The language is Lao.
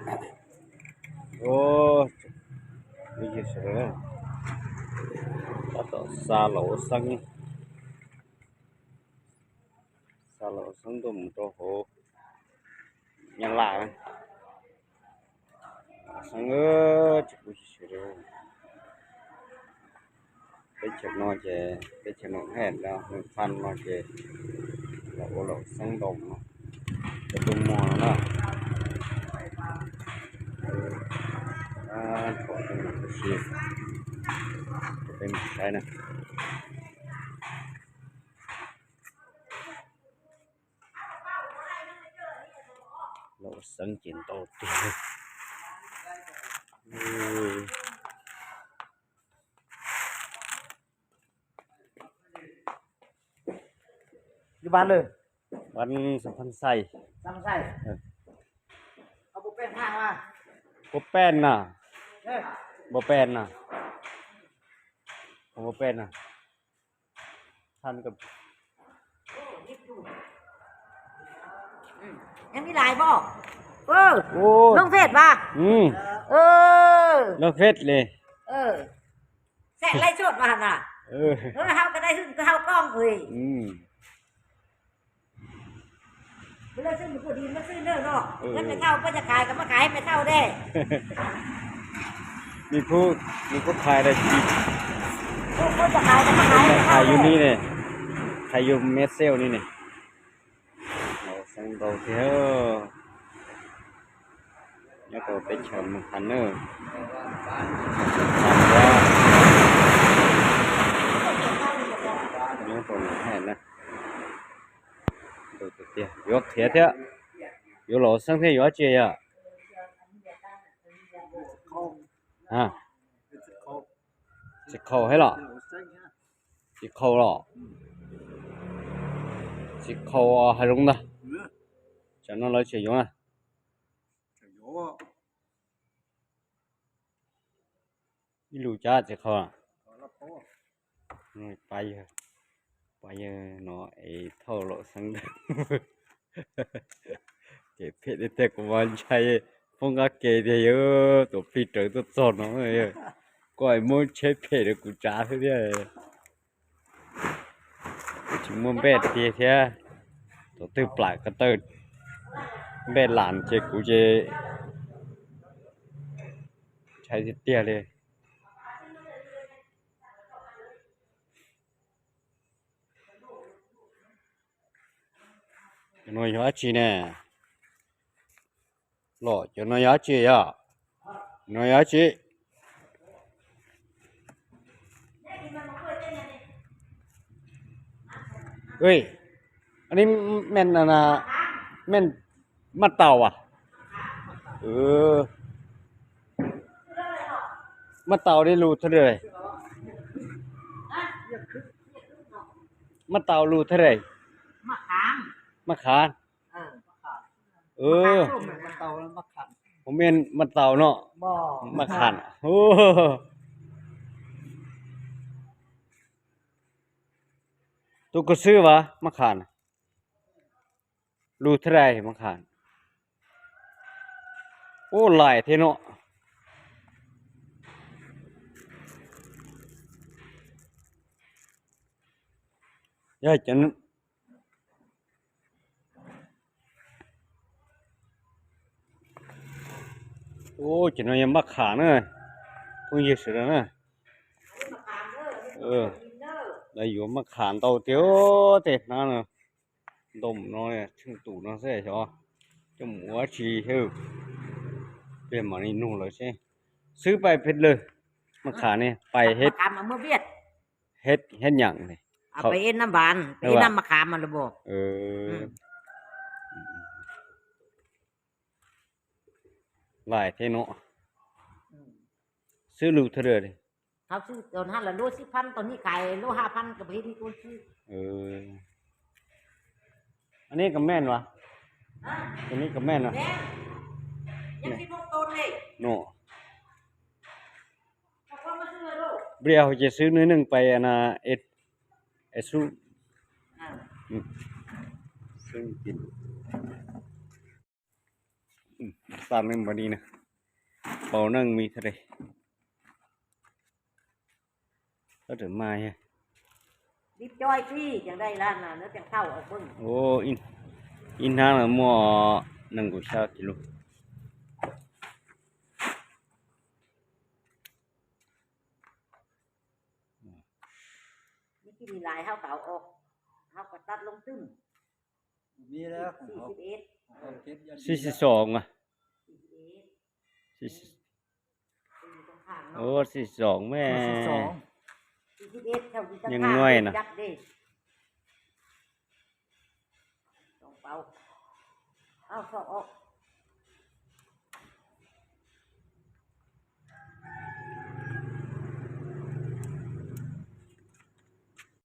ໂອ້ ມີຢູ່ເສຍເດີ ປາຕອງຊາໂຫຼສັງ ຊາໂຫຼສັງດົມໂຕໂຫ ຍາລາ ສັງເອີຍ ເຈັບປວດເສຍເດີ. ເປັນເຂດນ້ອຍເຈ ເປັນເຂດນ້ອຍແຮງແລ້ວ ມັນພັນມາເຈ ແລ້ວໂອລະສັງດອງເນາະ ເປັນຕົວໝໍເນາະ ເອີ ອ່າ ຂໍເປັນຊີບ ເປັນໄປນະ ລາວສັງກິນໂຕຕິ ເອີ. ຢູ່ບ້ານເລີຍ ບ້ານສຳພັນໄຊ ສຳພັນໄຊ ເອີ ເຂົາບໍ່ແປ້ນທາງວ່າ ບໍ່ແປ້ນນະ ເອີ ບໍ່ແປ້ນນະ ເຂົາບໍ່ແປ້ນນະ ທ່ານກໍ ອືມ ຍັງມີຫຼາຍບໍ່? ເອີ ໂອ້ ລົງເຟສວ່າ ອືມ ເອີ ລົງເຟສເລີຍ ເອີ ແຊະໄລສົດວ່າຫັ້ນນະ ເອີ ເອີ ເຮົາກໍໄດ້ຫຶ້ມຄືເຮົາກ້ອງເອີຍ ອືມ ບໍ່ໄດ້ຊື້ ບໍ່ດີມາຊື້ເດີເນາະ ເອີ ເງິນແມ່ເຖົ້າບໍ່ຈະຂາຍກໍມາຂາຍໃຫ້ແມ່ເຖົ້າແດ່ ມີຜູ້ ມີຜູ້ຂາຍໄດ້ ຜູ້ ຜູ້ຈະຂາຍກໍມາຂາຍໃຫ້ແມ່ເຖົ້າ ຂາຍຢູ່ນີ້ເດ້ ຂາຍຢູ່ເມດເຊວນີ້ນີ້. ເອົາສັງເບົາເທື່ອ ແລ້ວກໍໄປເຂົ້າມັນຄັນເດີ ແລ້ວກໍແມ່ນນະ ເອົາເທື່ອ ເອົາເທື່ອ ເອົາເທື່ອ ເອົາເທື່ອ ຮະ ຊິເຂົ້າໃຫ້ລະ ຊິເຂົ້າລະ ຊິເຂົ້າໃຫ້ລົງນະ ຈາກນັ້ນລະຊິຢູ່ນະ ມີລູກຈ້າຊິເຂົ້ານະ ໄປ ໄປເນາະ ໄອ້ເຖົ້າເລາະສັງ ເກັບເພັດແຕ່ກະວານໄຊ ຟອງກາເກເດເອີ ໂຕປີເຕີໂຕຈອນເນາະ ເອີ ກ້ອຍໂມເຊເພດກູຈາເທື່ອ ຊິມາແບດເຕຍເທື່ອ ໂຕຕື່ປາກະເຕີນ ແບດຫຼານເຈກູເຈ ໃຊ້ເຕຍເລີຍ. ໜ່ວຍຫົວຈີແນ່ ຫຼໍ່ຈະໜ່ວຍຫົວຈີອ່ະ ໜ່ວຍຫົວຈີ ເອີຍ ອັນນີ້ແມ່ນ ອັນນ່າ ແມ່ນ ມັນເຕົ່າຫວາ? ເອີ ມັນເຕົ່ານີ້ໂລເທົ່າໃດ? ມັນເຕົ່າໂລເທົ່າໃດ? ໝາກຂາມ ໝາກຂາມ ເອີ ເອີ ໝາກຂາມ ມັນເຕົ່າ ມັນໝາກຂາມ ບໍ່ແມ່ນມັນເຕົ່າເນາະ ບໍ່ ໝາກຂາມ ໂອ້ ຕຸກກະຊື້ຫວາ ໝາກຂາມ? ໂລເທົ່າໃດໝາກຂາມ? ໂອ້ ຫຼາຍແທ້ເນາະ ຢ່າຈະ ໂອ້ ຈະໜ້ອຍໝາກຂາມເອີຍ ເພິ່ນເຮັດເສັດແລ້ວນະ ເອີ ໄດ້ຢູ່ໝາກຂາມເຕົາຕຽວເຕະນານະ. ດົມເນາະ ເທິງຕູເນາະ ເສຍຊໍ ຈົມຫົວຊີເຮີ ເປັນມານີ້ໜູເລີຍເສຍ ຊື້ໄປເພັດເລີຍ ມາຂາຍນີ້ ໄປເຮັດ ມາຂາມເອົາເມືອຫວຽດ ເຮັດ ເຮັດຫຍັງນີ້? ເອົາໄປເຮັດນ້ຳຫວານ ໄປເຮັດນ້ຳມະຂາມຫັ້ນລະບໍ? ເອີ ອືມ ຫຼາຍແທ້ເນາະ ອືມ ຊື້ໂລເທົ່າໃດ? ເຂົາຊື້ຕອນຫັ້ນລະໂລສິບພັນ ຕອນນີ້ຂາຍໂລຫ້າພັນ ກໍບໍ່ເຫັນມີຄົນຊື້. ເອີ ອັນນີ້ກໍແມ່ນຫວາ? ຮະ? ອັນນີ້ກໍແມ່ນຫວາ? ແມ່ນ ຍັງສິບຫົກໂຕເລີຍເນາະ. ເອົາເຂົ້າມາຊື້ໂລດ ບໍ່ເອົາ ຈະຊື້ໜ້ອຍໜຶ່ງໄປ ອັນນ່າ ເອັດ ເອັດຊູ ອ່າ ອືມ ຊື້ກິນ. ອືມ ຕາມແມ່ນບໍ່ນີ້ນະ ເປົາໜຶ່ງມີເທົ່າໃດ? ເອົາແຕ່ມາແຮະ ດິບຈ້ອຍຕິ ຈັ່ງໄດ້ລ້ານນະ ແລ້ວຈັ່ງເຕົ້າອອກເບິ່ງ. ໂອ້ ອິນ ອິນທາງລະໝໍ້ໜຶ່ງກວ່າຊາວກິໂລ. ມີກິນຫຼາຍເຮົາກໍເອົາອອກ ເຮົາກໍຕັດລົງຕຶ້ມ. ມີແລ້ວຂອງເຮົາ ສີ່ສິບເອັດ ຂອງເຮົາເກັບຢ່າງດີ ສີ່ສິບສອງ ອ່ະ ສີ່ສິບເອັດ ສີ່ສິບ ໂອ້ ສີ່ສິບສອງ ແມ່ ສີ່ສິບສອງ ສີ່ສິບເອັດ ເຈົ້າຢູ່ທາງ ຍັງນ້ອຍນະ ຈັບເດ້ ສອງເປົາ ເອົາສອກອອກ.